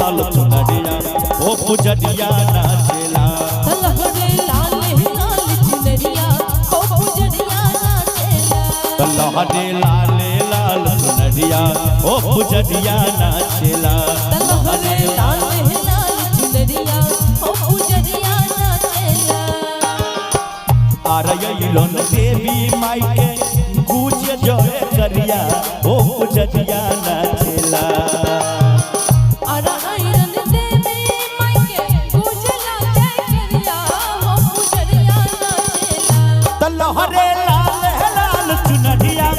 लाल चुनरिया ओ पुजरिया नाचेला। लहरे लाल लाल चुनरिया ओ पुजरिया नाचेला। लहरे लाल लाल चुनरिया ओ पुजरिया नाचेला। लहरे लाल लाल चुनरिया ओ पुजरिया नाचेला। आरयलन देवी माई के गुज जय करिया ओ पुजरिया नाचेला। अरे आइरन देवी माई के गुजला जय करिया ओ पुजरिया नाचेला। त लहरे लाल लाल चुनरिया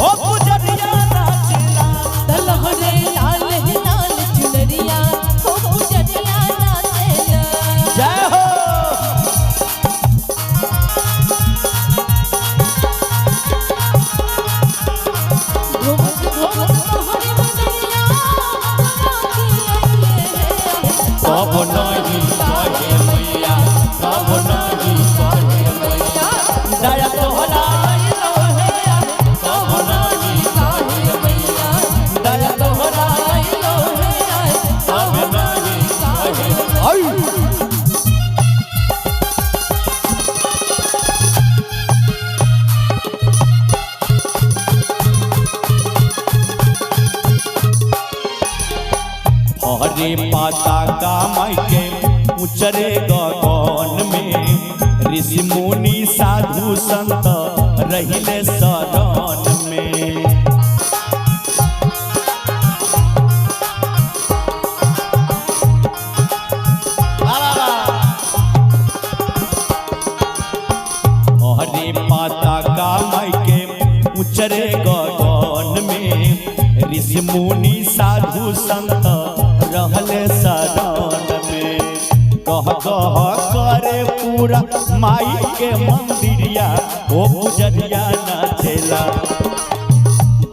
ओ पुजरिया नाचेला। लहरे लाल लाल चुनरिया ओ पुजरिया नाचेला। जय हो। धोवत धोवत तोहरे बदनिया मगवा के अइले हे। कब नहीं कहे मैया, कब नहीं कहे मैया, दया तोहरा अइलो हे, कब नहीं काहे मैया दया तोहरा अइलो हे, कब नहीं कहे। आई हरे पाता का माई के उचरे गगन में, ऋषि मुनि साधु संत रहिले शरण में। हरे पाता का माई के उचरे गगन में, ऋषि मुनि साधु संत रहले शरण में। कह कह करे पूरा माई के मंदिरिया ओ पुजरिया नाचेला।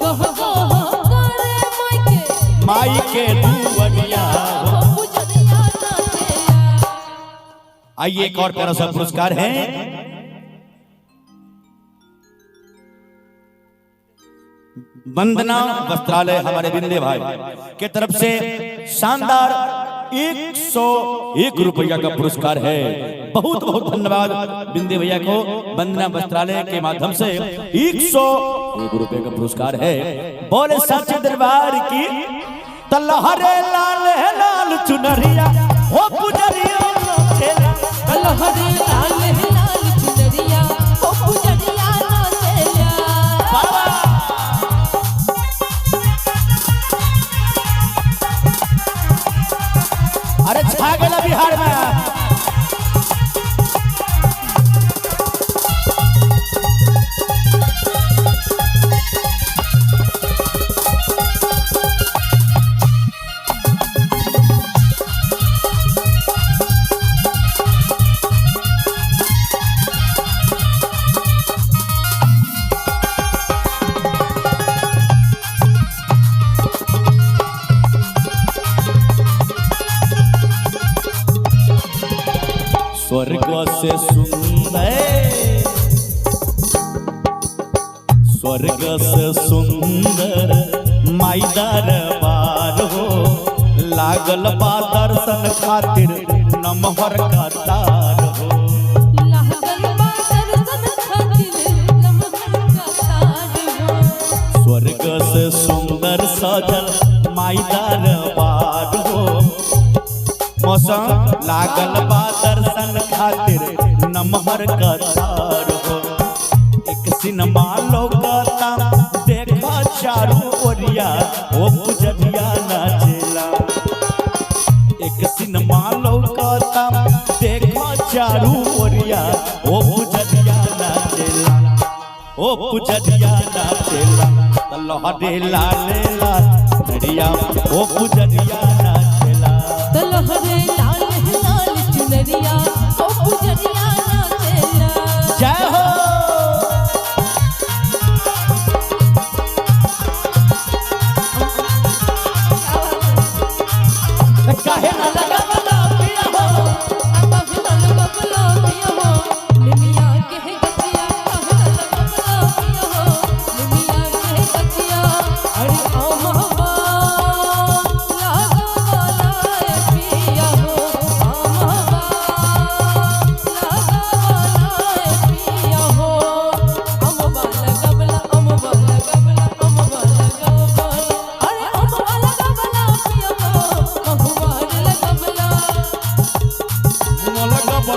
गह गह करे माई के माई के दुवरिया। ओ पुजरिया नाचेला। आइए एक और प्यारा सा पुरस्कार है। वंदना वस्त्रालय हमारे बिंदे भाई के तरफ से शानदार 101 रुपया का पुरस्कार है। बहुत बहुत धन्यवाद बिंदे भैया को। वंदना वस्त्रालय के माध्यम से 101 रुपये का पुरस्कार है। बोले सच दरबार की। तलहरे लाल लाल चुनरिया ओ पुजरिया नाचेला। लहरे लाल लाल चुनरिया ओ पुजरिया नाचेला। बाबा अरे छा गेला बिहार में। स्वर्ग से सुंदर, स्वर्ग से सुंदर माई दरबार हो, लागल बा दर्शन खातिर नमहर कतार हो। लागल बा दर्शन खातिर नमहर कतार हो। स्वर्ग से सुंदर सजल माई दरबार हो, मौसम लागल बा दर्शन खातिर नमहर कतार हो। एक सिनेमा लौकता देखा चारू ओरिया ओ पुजरिया नाचेला। एक सिनेमा लौकता देखा चारू ओरिया ओ पुजरिया नाचेला, ओ पुजरिया नाचेला। लहरे लाल लाल नरिया ओ पुजरिया नाचेला। लहरे लाल लाल चुनरिया ओ पुजरिया नाचेला। जय हो। काहे ना लगावला पिया हो, काहे ना लगावला पिया हो, निमिया के गछिया। काहे ना लगावला पिया हो, निमिया के गछिया। अरे ओ महबा लगावला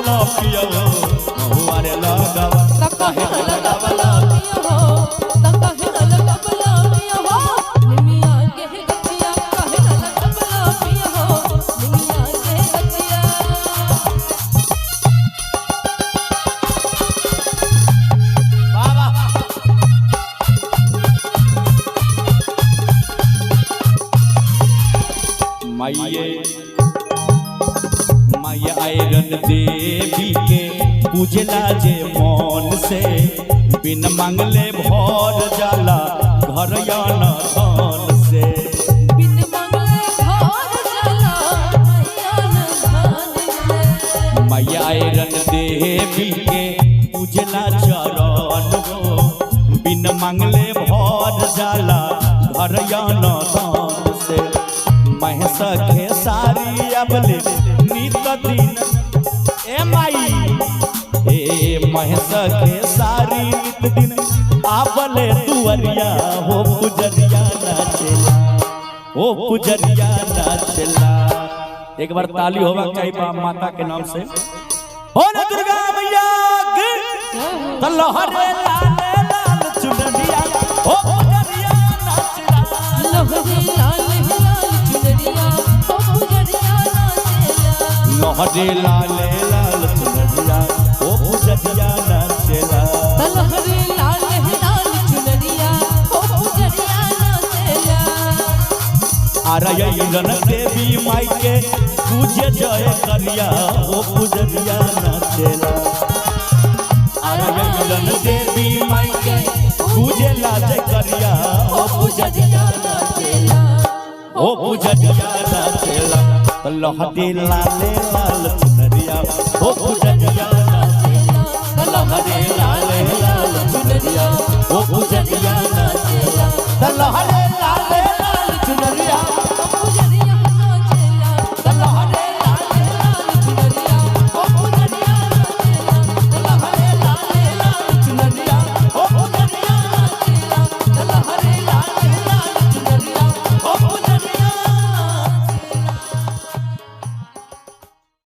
लगवला पियो महुआ रे लगवला। त काहे न लगवला पिया हो, त काहे न लगवला पिया हो, निमिया के गछिया। काहे न लगवला पिया हो, निमिया के गछिया। वाह वाह। माइये माइया आयरन देवी के पूजला जे मन से, बिन मांगले भर जाला घर यान धन से। बिन मांगले घर चला मैया न धान से। मैया आयरन देवी के पूजला चरण हो, बिन मांगले भर जाला घर यान धन से। महेश खेसारी अबले नित दिन ए माई, ए महेश खेसारी नित दिन आवले दुअरिया हो पुजरिया नाचेला, हो पुजरिया नाचेला। एक बार ताली होवा चाहिए बा माता के नाम से। बोल दुर्गा मैया की। तो लहरे लाल लाल चुनरिया हो पुजरिया नाचेला। लहरे लाल लाल चुनरिया हो पुजरिया नाचेला। लहरे लाल लाल चुनरिया हो पुजरिया नाचेला। लहरे लाल लाल चुनरिया हो पुजरिया नाचेला। आरयन देवी माई के पूजे जय करिया हो पुजरिया नाचेला। आरयन देवी माई के पूजे लाज करिया हो पुजरिया नाचेला। हो पुजरिया नाचेला। लहरे लाल लाल चुनरिया हो पुजरिया नाचेला। लहरे लाल लाल चुनरिया हो पुजरिया नाचेला। लहरे